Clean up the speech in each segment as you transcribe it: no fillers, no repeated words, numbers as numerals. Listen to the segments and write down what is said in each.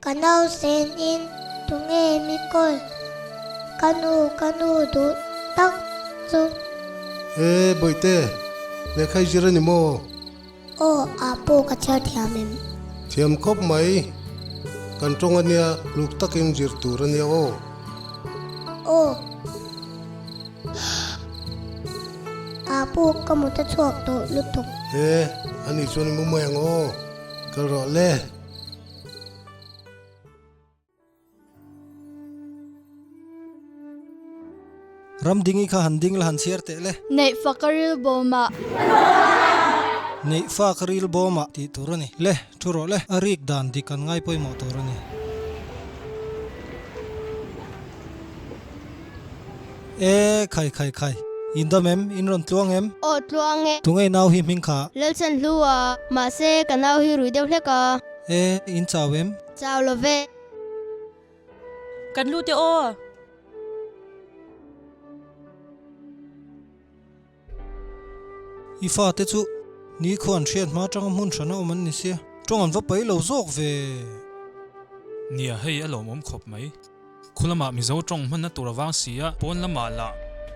Ka nausen in tunge mi kawl? Ka nu, ka nu duh tak chu. E Bawihte, lehkha i zir a ni maw? Aw, ah pawh ka chhiar thiam em? Thiam khawp mai. Kan tawng a nia, luk takin zir tur a nia aw. Aw. Ah pawh ka mut a chhuak tawh lutuk. E, ani chuan i mu mai ang aw. Kal rawh le. Ram dingi kha han ding la han chhiar teh le. Neih fa ka ril bawmah. Neih fa ka ril bawmah tih tur a ni. Le, thu rawh le. A rik dan dik an ngai pawimawh tur a ni. E, khai khai khai. In dam em? In rawn tluang em? Aw, tluang e. Tunge nau hi hming kha? Lalchanhlu a, mahse ka nau hi rui deuh hlek a. E, in chau em? Chau lo ve. Kan lut e aw. I fate chu ni khuan hriat hma atanga hmun hran a awm an ni sia, tawng an va pai lo zawk ve. Nia, hei a lawmawm khawp mai. Khu lamah Mizo tawng hmanna tur a vang si a, pawn lamah lah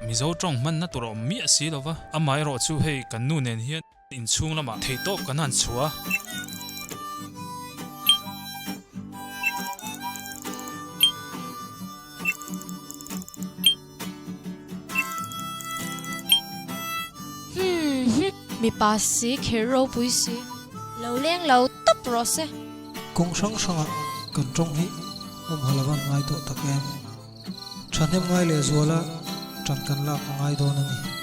Mizo tawng hmanna tur a awm miah si lo va, amaherawh chu hei kan nu nen hian Inchhung lamah theihtawp kan han chhuah a. Hmm hmm, mipa si kher ropui si, lo leng lo tawp rawh se. Kawng hrang hrangah kan tawng hi awm ha lova an ngai tawh tak em? Thahnem ngai leh zuala tan kan lak a ngai dawn a ni.